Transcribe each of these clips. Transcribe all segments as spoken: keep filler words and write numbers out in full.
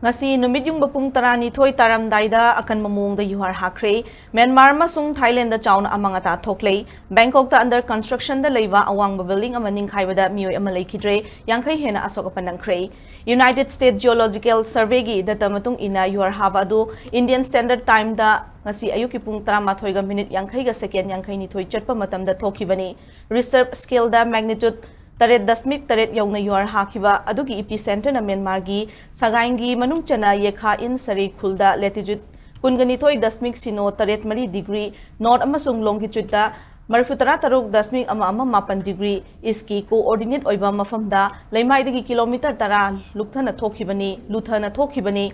ꯉꯁꯤ ꯅꯨꯃꯤꯠ ꯌꯨꯡꯕ ꯄꯨꯡ ꯇꯔꯥꯅꯤꯊꯣꯏ ꯇꯥꯔꯝꯗꯥꯏꯗ ꯑꯀꯟꯕ ꯃꯑꯣꯡꯗ ꯌꯨꯍꯥꯔ ꯍꯥꯈ꯭ꯔꯦ꯫ ꯃ꯭ꯌꯥꯟꯃꯥꯔ ꯑꯃꯁꯨꯡ ꯊꯥꯏꯂꯦꯟꯗ ꯆꯥꯎꯅ ꯑꯃꯥꯡ ꯑꯇꯥ ꯊꯣꯛꯂꯦ꯫ ꯕꯦꯡꯀꯣꯛꯇ under constructionꯗ ꯂꯩꯕ ꯑꯋꯥꯡꯕ building ꯑꯃ ꯅꯤꯡꯈꯥꯏꯕꯗ ꯃꯤꯑꯣꯏ ꯑꯃ ꯂꯩꯈꯤꯗ꯭ꯔꯦ, ꯌꯥꯡꯈꯩ ꯍꯦꯟꯅ ꯑꯁꯣꯛ ꯑꯄꯟ ꯅꯪꯈ꯭ꯔꯦ꯫ United States Geological Surveyꯒꯤ data ꯃꯇꯨꯡ ꯏꯟꯅ, ꯌꯨꯍꯥꯔ ꯍꯥꯕ ꯑꯗꯨ Indian Standard Timeꯗ ꯉꯁꯤ ꯑꯌꯨꯛꯀꯤ ꯄꯨꯡ ꯇꯔꯥꯃꯥꯊꯣꯏꯒ ꯃꯤꯅꯤꯠ ꯌꯥꯡꯈꯩꯒ second ꯌꯥꯡꯈꯩꯅꯤꯊꯣꯏ ꯆꯠꯄ ꯃꯇꯝꯗ ꯊꯣꯛꯈꯤꯕꯅꯤ꯫ Richter scaleꯗ magnitude ꯇꯔꯦꯠ ꯗꯁꯃꯤꯛ ꯇꯔꯦꯠ ꯌꯧꯅ ꯌꯨꯍꯥꯔ ꯍꯥꯈꯤꯕ ꯑꯗꯨꯒꯤ epicenterꯅ ꯃ꯭ꯌꯥꯟꯃꯥꯔꯒꯤ ꯁꯒꯥꯏꯟꯒꯤ ꯃꯅꯨꯡ ꯆꯟꯅ ꯌꯦꯈꯥ ꯏꯟ ꯁꯔꯤ ꯈꯨꯜꯗ latitude ꯀꯨꯟꯒ ꯅꯤꯊꯣꯏ ꯗꯁꯃꯤꯛ ꯁꯤꯅꯣ ꯇꯔꯦꯠ ꯃꯔꯤ degree north ꯑꯃꯁꯨꯡ longitudeꯇ ꯃꯔꯤꯐꯨ ꯇꯔꯥ ꯇꯔꯨꯛ ꯗꯁꯃꯤꯛ ꯑꯃ ꯑꯃ ꯃꯥꯄꯟ degree eastꯀꯤ coordinate ꯑꯣꯏꯕ ꯃꯐꯝꯗ ꯂꯩꯃꯥꯏꯗꯒꯤ kilometre ꯇꯔꯥ ꯂꯨꯞꯊꯅ ꯊꯣꯛꯈꯤꯕꯅꯤ, ꯂꯨꯊꯅ ꯊꯣꯛꯈꯤꯕꯅꯤ꯫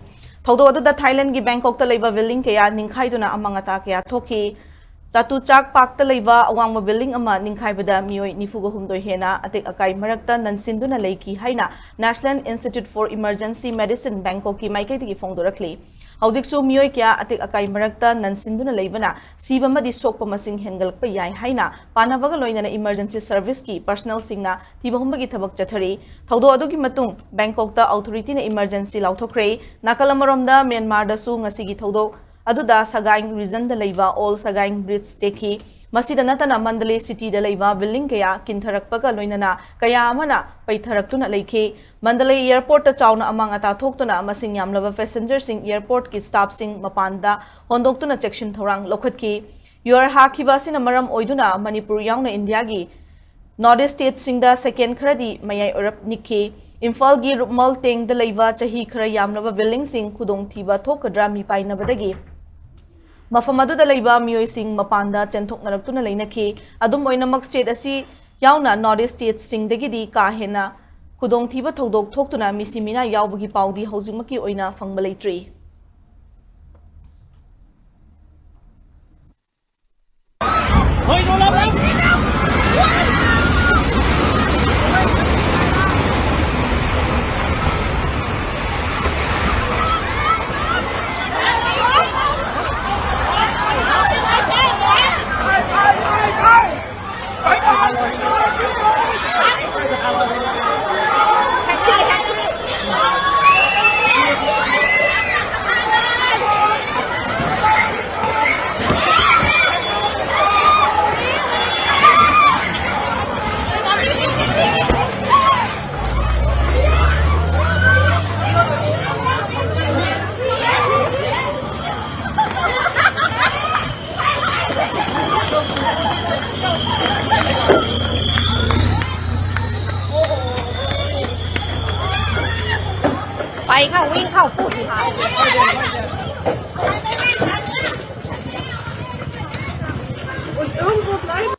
ꯊꯧꯗꯣꯛ ꯑꯗꯨꯗ ꯊꯥꯏꯂꯦꯟꯗꯒꯤ ꯕꯦꯡꯀꯣꯛꯇ ꯂꯩꯕ building ꯀꯌꯥ ꯅꯤꯡꯈꯥꯏꯗꯨꯅ ꯑꯃꯥꯡ ꯑꯇꯥ ꯀꯌꯥ ꯊꯣꯛꯈꯤ꯫ ꯆꯥꯇꯨꯆꯥꯛ ꯄꯥꯛꯇ ꯂꯩꯕ ꯑꯋꯥꯡꯕ building ꯑꯃ ꯅꯤꯡꯈꯥꯏꯕꯗ ꯃꯤꯑꯣꯏ ꯅꯤꯐꯨꯒ ꯍꯨꯝꯗꯣꯏ ꯍꯦꯟꯅ ꯑꯇꯦꯛ ꯑꯀꯥꯏ ꯃꯔꯛꯇ ꯅꯟꯁꯤꯟꯗꯨꯅ ꯂꯩꯈꯤ ꯍꯥꯏꯅ National Institute for Emergency Medicine ꯕꯦꯡꯀꯣꯛꯀꯤ ꯃꯥꯏꯀꯩꯗꯒꯤ ꯐꯣꯡꯗꯣꯔꯛꯂꯤ꯫ ꯍꯧꯖꯤꯛꯁꯨ ꯃꯤꯑꯣꯏ ꯀꯌꯥ ꯑꯇꯦꯛ ꯑꯀꯥꯏ ꯃꯔꯛꯇ ꯅꯟꯁꯤꯟꯗꯨꯅ ꯂꯩꯕꯅ ꯁꯤꯕ ꯑꯃꯗꯤ ꯁꯣꯛꯄ ꯃꯁꯤꯡ ꯍꯦꯟꯒꯠꯂꯛꯄ ꯌꯥꯏ ꯍꯥꯏꯅ ꯄꯥꯅꯕꯒ ꯂꯣꯏꯅꯅ emergency serviceꯀꯤ personnelꯁꯤꯡꯅ ꯊꯤꯕ ꯍꯨꯝꯕꯒꯤ ꯊꯕꯛ ꯆꯠꯊꯔꯤ꯫ ꯊꯧꯗꯣꯛ ꯑꯗꯨꯒꯤ ꯃꯇꯨꯡ ꯕꯦꯡꯀꯣꯛꯇ authorityꯅ emergency ꯂꯥꯎꯊꯣꯛꯈ꯭ꯔꯦ꯫ ꯅꯥꯀꯜ ꯑꯃꯔꯣꯝꯗ, ꯃ꯭ꯌꯥꯟꯃꯥꯔꯗꯁꯨ ꯉꯁꯤꯒꯤ ꯊꯧꯗꯣꯛ ꯑꯗꯨꯗ ꯁꯒꯥꯏꯡ regionꯗ ꯂꯩꯕ all ꯁꯒꯥꯏꯡ bridge ꯇꯦꯛꯈꯤ꯫ ꯃꯁꯤꯗ ꯅꯠꯇꯅ, ꯃꯟꯗꯂꯦ cityꯗ ꯂꯩꯕ building ꯀꯌꯥ ꯀꯤꯟꯊꯔꯛꯄꯒ ꯂꯣꯏꯅꯅ ꯀꯌꯥ ꯑꯃꯅ ꯄꯩꯊꯔꯛꯇꯨꯅ ꯂꯩꯈꯤ꯫ ꯃꯟꯗꯂꯦ airportꯇ ꯆꯥꯎꯅ ꯑꯃꯥꯡ ꯑꯇꯥ ꯊꯣꯛꯇꯨꯅ ꯃꯁꯤꯡ ꯌꯥꯝꯂꯕ passengerꯁꯤꯡ, airportꯀꯤ staffꯁꯤꯡ ꯃꯄꯥꯟꯗ ꯍꯣꯟꯗꯣꯛꯇꯨꯅ ꯆꯦꯛꯁꯤꯟ ꯊꯧꯔꯥꯡ ꯂꯧꯈꯠꯈꯤ꯫ ꯌꯨꯍꯥꯔ ꯍꯥꯈꯤꯕ ꯑꯁꯤꯅ ꯃꯔꯝ ꯑꯣꯏꯗꯨꯅ ꯃꯅꯤꯄꯨꯔ ꯌꯥꯎꯅ ꯏꯟꯗꯤꯌꯥꯒꯤ North East stateꯁꯤꯡꯗ second ꯈꯔꯗꯤ ꯃꯌꯥꯏ ꯑꯣꯏꯔꯞ ꯅꯤꯛꯈꯤ꯫ ꯏꯝꯐꯥꯜꯒꯤ ꯔꯨꯞꯃꯜ ꯇꯦꯡꯗ ꯂꯩꯕ ꯆꯍꯤ ꯈꯔ ꯌꯥꯝꯂꯕ buildingꯁꯤꯡ ꯈꯨꯗꯣꯡꯊꯤꯕ ꯊꯣꯛꯀꯗ꯭ꯔꯥ ꯃꯤꯄꯥꯏꯅꯕꯗꯒꯤ ꯃꯐꯝ ꯑꯗꯨꯗ ꯂꯩꯕ ꯃꯤꯑꯣꯏꯁꯤꯡ ꯃꯄꯥꯟꯗ ꯆꯦꯟꯊꯣꯛꯅꯔꯛꯇꯨꯅ ꯂꯩꯅꯈꯤ꯫ ꯑꯗꯨꯝ ꯑꯣꯏꯅꯃꯛ, state ꯑꯁꯤ ꯌꯥꯎꯅ North East stateꯁꯤꯡꯗꯒꯤꯗꯤ ꯀꯥ ꯍꯦꯟꯅ ꯈꯨꯗꯣꯡꯊꯤꯕ ꯊꯧꯗꯣꯛ ꯊꯣꯛꯇꯨꯅ ꯃꯤꯁꯤ ꯃꯤꯅꯥ ꯌꯥꯎꯕꯒꯤ ꯄꯥꯎꯗꯤ ꯍꯧꯖꯤꯛꯃꯛꯀꯤ ꯑꯣꯏꯅ ꯐꯪꯕ ꯂꯩꯇ꯭ꯔꯤ꯫ Ei, kau wing kau pun ha. Und irgendwo bleibt